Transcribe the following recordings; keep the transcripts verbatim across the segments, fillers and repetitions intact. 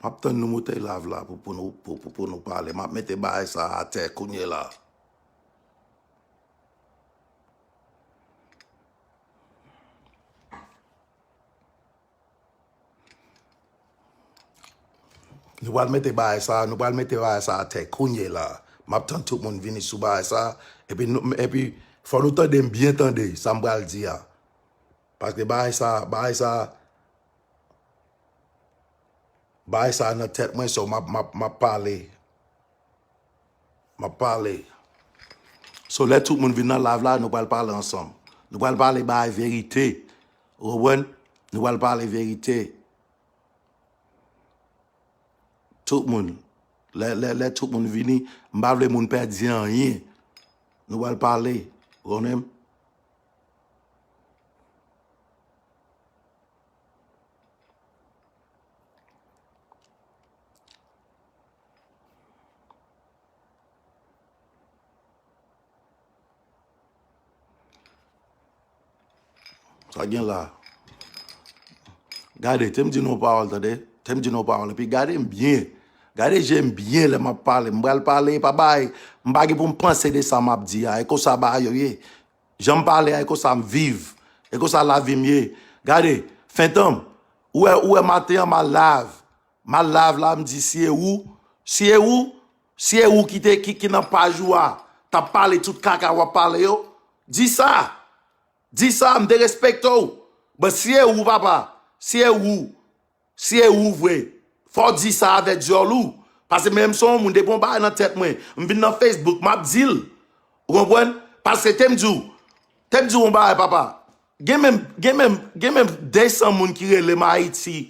M ap tann nou moute live la pou, pou nou, pou, pou, pou nou pale. M ap mete bagay sa atè kounye la. Nou pral mete bagay sa, nou pral mete bagay sa atè kounye la. M ap tann tout moun vini sou bagay sa, epi nou, epi fò nou tande m byen tande sa m pral di a. Paske bagay sa, bagay sa, bagay sa nan tèt mwen, so m ap, m ap, m ap pale. M ap pale. So, lè tout moun vin nan live la, nou pral pale ansanm. Nou pral pale bay verite. Ou konprann? Nou pral pale verite. Tout moun. Lè, lè, lè tout moun vini, m pa vle moun pèdi anyen. Nou pral pale. Ou konnen? Sa gen la. Gade, te m di nou pawòl, tande. Te m di nou pawòl. Epi gade m byen. Gade je m byen lè m ap pale. M pral pale, pa bay. M pa gen pou m panse de sa m ap di a. E konsa bagay yo ye. Jan m pale a, e konsa m viv. E konsa lavi m ye. Gade, Fentanm, ou wè, ou wè maten an, m al live. M al live la, m di, si e ou, si e ou, si e ou ki te, ki, ki nan paj ou a, t ap pale tout kaka w ap pale yo, di sa. Di sa, m te respekte w. But si e ou, papa, si e ou, si e ou vre, fò w di sa avèk dyòl ou. Paske menm si yon moun depi yon bagay nan tèt mwen, m vin nan Facebook, m ap di l. Ou konprann? Paske te m di w, te m di w yon bagay, papa. Gen menm, gen menm, gen menm de san moun ki rele m Ayiti,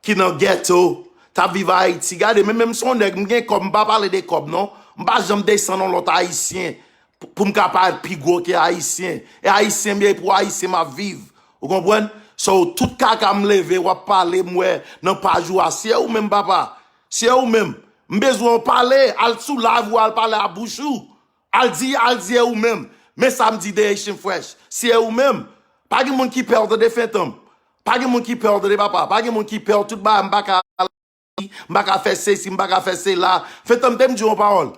ki nan ghetto, t ap viv Ayiti. Gade, men menm si yon nèg, m gen kòb, m pa pale de kòb, non. M pa janm desann yon lòt Ayisyen pou, pou m ka parèt pi gwo ke Ayisyen. E Ayisyen m ye, pou Ayisyen m ap viv. Ou konprann? So, tout kaka m leve, w ap pale, m wè nan paj ou a. Si e ou menm, papa. Si e ou menm. M bezwen w pale, al sou live ou, al pale a bouch ou. Al di, al di e ou menm. Men sa m di de Haitian Fresh. Si e ou menm. Pa gen moun ki pè w tande Fentanm. Pa gen moun ki pè w tande papa. Pa gen moun ki pè w tout bagay. M pa ka, m pa ka fè sesi, m pa ka fè sela. Fentanm te m di yon pawòl.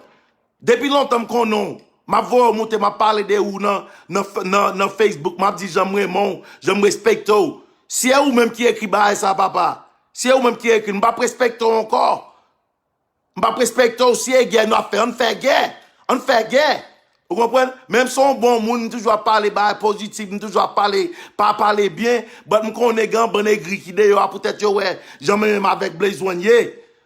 Depi lontan m konnen w. M ap voye w moute, m ap pale de ou nan, nan, nan, nan Facebook. M ap di jan m renmen w, jan m respekte w. Si e ou menm ki ekri bagay sa, papa. Si e ou menm ki ekri, m p ap respekte w ankò. M p ap respekte w, si e gè nou ap fè, ann fè gè. Ann fè gè. Ou konprann? Menm si w yon bon moun, m toujou ap pale bagay pozitif, m toujou ap pale, pa pale byen, but m konnen gen yon bann egri ki deyò a poutèt yo wè jan mwen menm avèk Blaze One ye.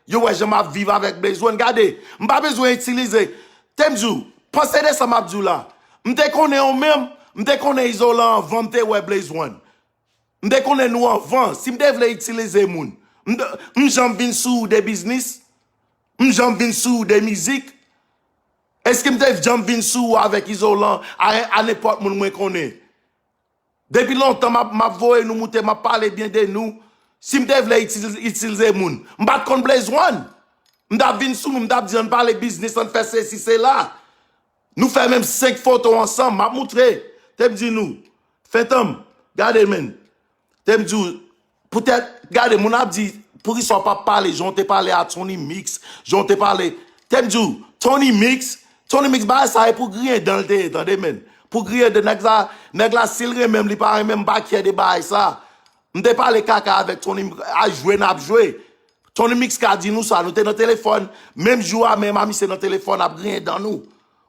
Yo wè jan m ap viv avèk Blaze One. Gade, m pa bezwen itilize. Te m di w, panse de sa m ap di w la. M te konnen ou menm, m te konnen Izolan anvan m te wè Blaze One. M te konnen nou anvan. Si m te vle itilize moun, m te, m janm vin sou ou de biznis? M janm vin sou ou de mizik? Èske m te janm vin sou ou avèk Izolan, a, a nenpòt moun mwen konnen? Depi lontan, m ap, m ap voye nou moute, m ap pale byen de nou. Si m te vle itilize, itilize moun, m pa t konn Blaze One. M t ap vin sou nou, m t ap di, ann pale biznis, ann fè sesi, sela. Nou fè menm senk foto ansanm, m ap moutre. Te m di nou, Fentanm, gade, men. Te m di w, poutèt, gade, moun ap di, poukisa w p ap pale, jan w te pale a Tony Mix, jan w te pale. Te m di w, Tony Mix, Tony Mix, bagay sa, e pou griyen dan l te ye, tande, men. Pou griyen dan, nèg sa, nèg la, si l renmen m, li pa renmen m, m pa kyè de bagay sa. M te pale kaka avèk Tony Mix, a jwe n ap jwe. Tony Mix ka di nou sa, nou te nan telefòn, menm jou a, menm a misye nan telefòn ap griyen dan nou.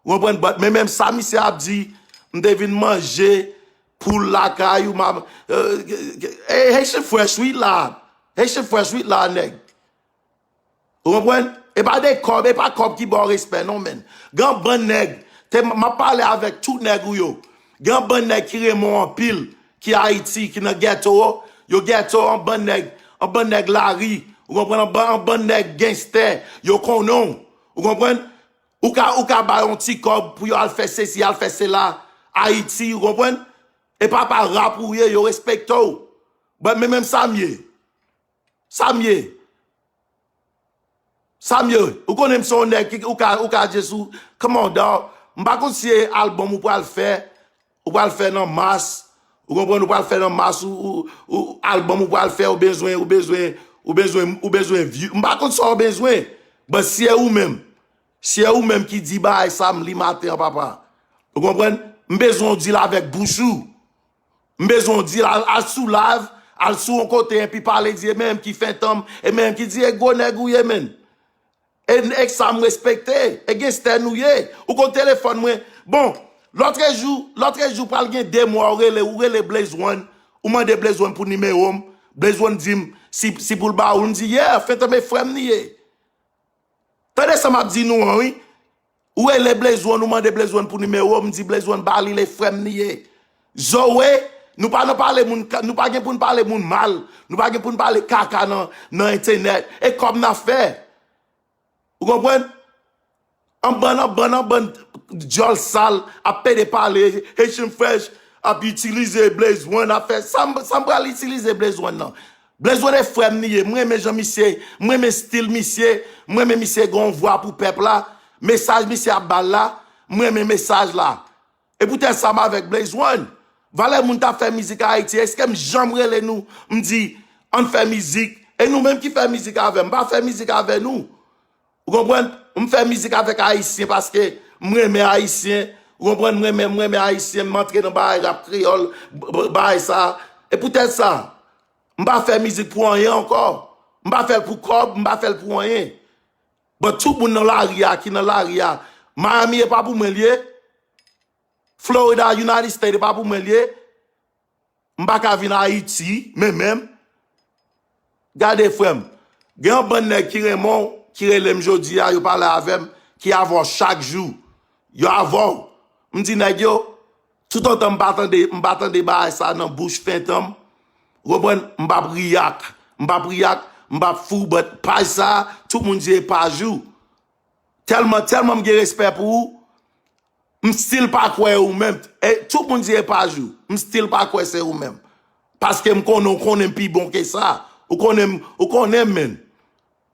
Ou konprann? But, men menm sa misye ap di, m te vin manje poul lakay ou, m ap, eh, eh, Haitian Fresh, wi la. Haitian Fresh, wi la, nèg. Ou konprann? E pa de kòb, e pa kòb ki ba w respè, non, men. Gen yon bann nèg, te, m ap pale avèk tout nèg ou yo. Gen yon bann nèg ki renmen w anpil, ki Ayiti, ki nan ghetto, yo ghetto, yon bann nèg, yon bann nèg lari, ou konprann, yon bann, yon bann nèg gangstè, yo konnen w, ou konprann? Ou ka, ou ka ba yo yon ti kòb pou yo al fè sesi, al fè sela, Ayiti, ou konprann? E papa rap ou ye, yo respekte w. But men menm sa m ye. Sa m ye. Sa m ye. Ou konnen m se yon nèg ki, ou ka, ou ka just, ou, come on, dawg. M pa konn si se album ou pral fè, ou pral fè nan mas, ou konprann, ou pral fè nan mas, ou, ou, ou album ou pral fè, ou bezwen, ou bezwen, Ou bezwen, ou bezwen view. M pa konn sa w bezwen. But si e ou menm, si e ou menm ki di bagay sa, m li maten an, papa. Ou konprann? M bezwen w di l avèk bouch ou. M bezwen w di l al, al sou live, al sou yon kote, epi pale, di, e menm ki fentanm, e menm ki di, e gwo nèg ou ye, menn. E, e sa m respekte, e genstè nou ye. Ou konn telefòn mwen. Bon, lòtrejou, lòtrejou pral gen de mwa, ou rele, ou rele Blaze One, ou mande Blaze One pou nimewo m, Blaze One di m si, si pou l ba ou l, m di, yeah, fentanm e frè m li ye. Tande sa m ap di nou an, wi. Ou rele Blaze One, ou mande Blaze One pou nimewo, m di Blaze One ba li, e frè m li ye. Zoe, nou pa nan pale moun, nou pa gen pou n pale moun mal, nou pa gen pou n pale kaka nan, nan entènèt. E kòb n ap fè. Ou konprann? An bann, an bann, an bann dyòl sal ap pede pale, Haitian Fresh ap itilize Blaze One, ap fè sa, m- sa m pral itilize Blaze One nan. Blaze One e frè m li ye, m renmen jan misye, m renmen stil misye, m renmen misye gen yon vwa pou pèp la, mesaj misye ap ba l la, m renmen mesaj la. E poutèt sa m avèk Blaze One. Valè moun t ap fè mizik Ayiti, èske m janm rele nou, m di, ann fè mizik? E nou menm ki fè mizik avè m, m pa fè mizik avè nou. Ou konprann? M fè mizik avèk Ayisyen paske m renmen Ayisyen. Ou konprann? M renmen, m renmen Ayisyen, m antre nan bagay rap kreyòl, b- b- bagay sa. E poutèt sa, m pa fè mizik pou anyen ankò. M pa fè l pou kòb, m pa fè l pou anyen. But tout moun nan lari a, ki nan lari a, Miami e pa pou mwen l ye. Florida, United States, e pa pou mwen l ye. M pa ka vin Ayiti, men menm. Gade, frè m, gen yon bann nèg ki renmen w, ki rele m jodi a, yo pale avè m, ki avè w chak jou. Yo avè w. M di nèg yo, toutotan m pa tande, m pa tande bagay sa nan bouch fentanm, ou konprann, m p ap react. M p ap react, m p ap fou, but paj sa, tout moun di e paj ou. Tèlman, tèlman m gen respè pou ou, m still pa kwè ou menm. E tout moun di e paj ou, m still pa kwè se ou menm. Paske m konnen w konnen m pi bon ke sa. Ou konnen m, ou konnen m, menn.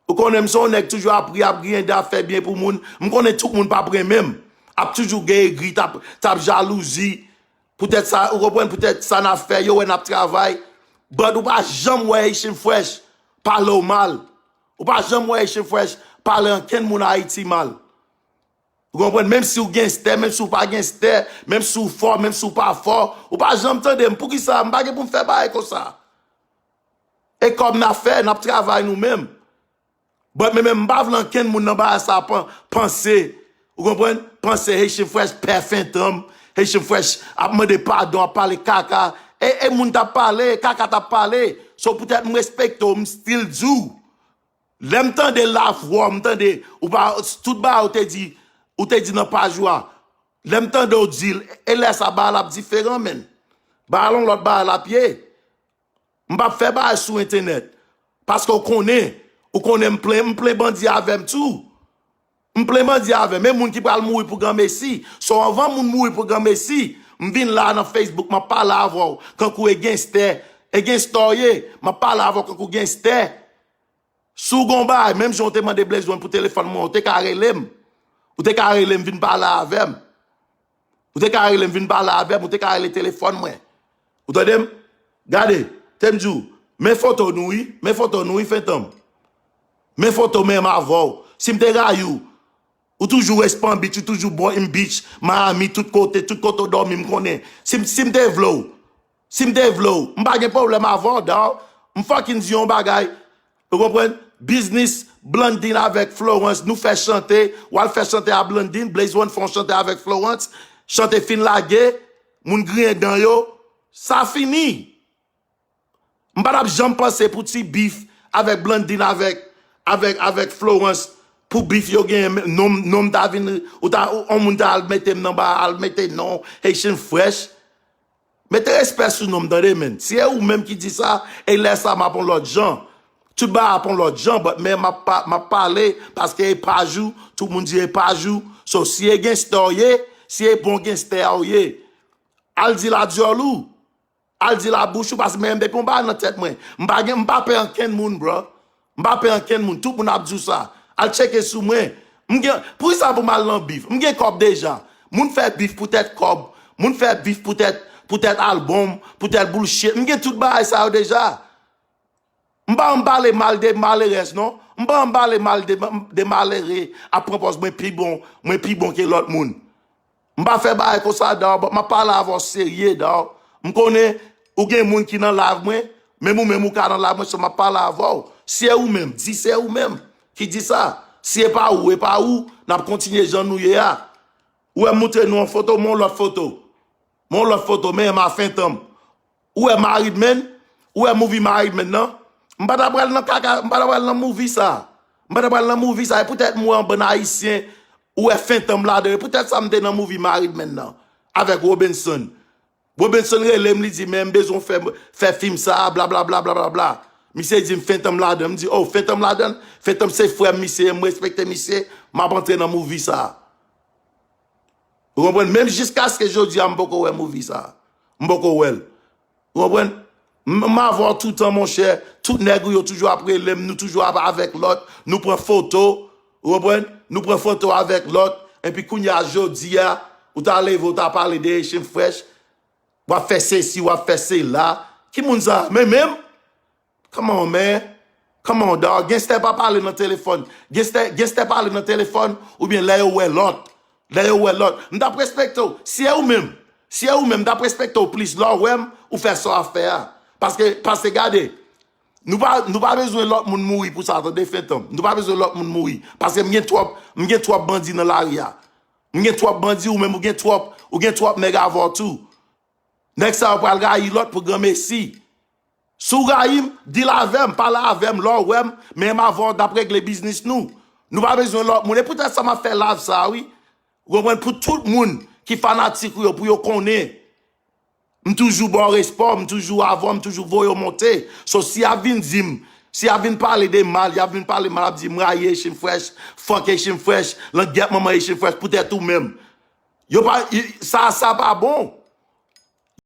Ou konnen m se yon nèg toujou ap ri, ap griyende, ap fè byen pou moun. M konnen tout moun p ap renmen m. Ap toujou gen egri, t ap, t ap jalouzi. Poutèt sa, ou konprann, poutèt sa n ap fè, yo wè n ap travay. But ou pa janm wè Haitian Fresh pale w mal. Ou pa janm wè Haitian Fresh pale ankenn moun Ayiti mal. Ou konprann? Menm si w genstè, menm si w pa genstè, menm si w fò, menm si w pa fò, ou pa janm tande m. Poukisa? M pa gen pou m fè bagay konsa. E kòb n ap fè, n ap travay nou menm. But men menm, m pa vle ankenn moun nan bagay sa pan- panse, ou konprann? Panse Haitian Fresh pè fentanm, Haitian Fresh ap mande padon, ap pale kaka. E, e moun t ap pale, kaka t ap pale. So poutèt m respekte w, m still di w. Lè m tande lavwa w, m tande ou pa, tout bagay ou te di, ou te di nan paj ou a. Lè m tande w di l, e lè sa bagay la ap diferan, menn. Bagay la yon lòt bagay l ap ye. M p ap fè bagay sou entènèt. Paske w konnen, ou konnen m plen, m plen bandi avè m tou. M plen bandi avè m. E moun ki pral mouri pou granmesi. So anvan moun mouri pou granmesi, m vin la nan Facebook, m ap pale avè w kankou e genstè. E genstè w ye, m ap pale avè w kankou genstè. Si w gon bagay, menm jan w te mande Blaze One pou telefòn mwen, ou te ka rele m. Ou te ka rele m vin pale avè m. Ou te ka rele m vin pale avè m, ou te ka rele telefòn mwen. Ou tande m? Gade, te m di w, men foto nou wi, men foto nou wi, fentanm. Men foto menm avè w. Si m te rayi w, ou toujou West Palm Beach, ou toujou Boynton Beach, Miami, tout kote, tout kote w dòmi, m konnen. Si, m- si m te vle w, si m te vle w, m pa gen pwoblèm avè w, dawg. M fucking di yon bagay. Ou konprann? Biznis Blandine avèk Florence, nou fè chante, w al fè chante a Blandine, Blaze One fè yon chante avèk Florence, chante fin lage, moun griyen dan yo, sa fini. M pa t ap janm panse pou ti bif avèk Blandine, avèk, avèk, avèk Florence, pou bif yo genyen, men non m, non m ta vin, ou ta, ou, yon moun ta al mete m nan ba, al mete non Haitian Fresh. Mete respè sou non m, tande, menn. Si e ou menm ki di sa, e lè sa m ap yon lòt jan. Tout bagay ap yon lòt jan, but men m ap pa- m ap pale, paske e paj ou, tout moun di e paj ou. So, si e genstè w ye, si e bon genstè a w ye, al di l a dyòl ou. Al di l a bouch ou, paske men depi yon bagay nan tèt mwen, m pa gen, m pa pè ankenn moun, bro. M pa pè ankenn moun. Tout moun ap di w sa. Al tcheke sou mwen. M gen, poukisa pou m al nan bif? M gen kòb deja. Moun fè bif poutèt kòb. Moun fè bif poutèt, poutèt album, poutèt bullshit. M gen tout bagay sa yo deja. M pa janm pale mal de malerèz non. M pa janm pale mal de, de malere ap pran pòz mwen pi bon, mwen pi bon ke lòt moun. M pa fè bagay konsa Daw, but m ap pale avè w serye Daw. M konnen ou gen moun ki nan live mwen, menm ou menm ou ka nan live mwen, so m ap pale avè w. Si e ou menm, di se ou menm ki di sa. Si e pa ou, e pa ou, n ap kontinye jan nou ye a. Ou wè m moutre nou yon foto, men yon lòt foto. Men yon lòt foto, men ma fentanm. Ou wè Married Men? Ou wè movie Married Men nan? M pa ta pral nan kaka, m pa ta pral nan movie sa. M pa ta pral nan movie sa. E poutèt m wè yon bann Ayisyen, ou wè fentanm ladan. E poutèt sa m te nan movie Married Men nan. Avèk Robinson. Robinson rele m, li di, men m bezwen fè, fè fim sa, blablabla, blablabla. Misye di m fentanm ladan. M di, oh, fentanm ladan? Fentanm se frè m, misye, m respekte misye, m ap antre nan movie sa. Ou konprann? Menm jiskaske jodi a, m poko wè movie sa. M poko wè l. Ou konprann? M, m avè w toutan, monchè. Tout nèg ou yo toujou ap rele m, nou toujou ap avèk lòt, nou pran foto. Ou konprann? Nou pran foto avèk lòt. Epi kounye a, jodi a, ou ta leve, ou ta pale de Haitian Fresh. W ap fè sesi, w ap fè sela. Ki moun sa? Men menm? Come on, man. Come on, dog. Genstè pa pale nan telefòn. Genstè, genstè pale nan telefòn oubyen lè yo wè lòt. Lè yo wè lòt. M t ap respekte w. Si e ou menm, si e ou menm, m t ap respekte w plis lè w wè m, ou fè sa w ap fè a. Paske, paske gade, nou pa, nou pa bezwen lòt moun mouri pou sa, tande, fentanm. Nou pa bezwen lòt moun mouri. Paske m gen twòp, m gen twòp bandi nan lari a. M gen twòp bandi, ou menm ou gen twòp, ou gen twòp nèg avè w tou. Nèg sa yo pral rayi lòt pou granmesi. Si w rayi m, deal avè m, pale avè m, lè w wè m, men m avè w n ap regle biznis nou. Nou pa bezwen lòt moun. E poutèt sa m ap fè live sa, wi. Ou konprann? Pou tout moun ki fanatik ou yo, pou yo konnen. M toujou ba w respè w, m toujou avè w, m toujou voye w monte. So, si y ap vin di m, si y ap vin pale de mal, y ap vin pale mal, ap di m rayi Haitian Fresh, fuck Haitian Fresh, langyèt manman Haitian Fresh, poutèt ou menm. Yo pa, i- sa, sa pa bon.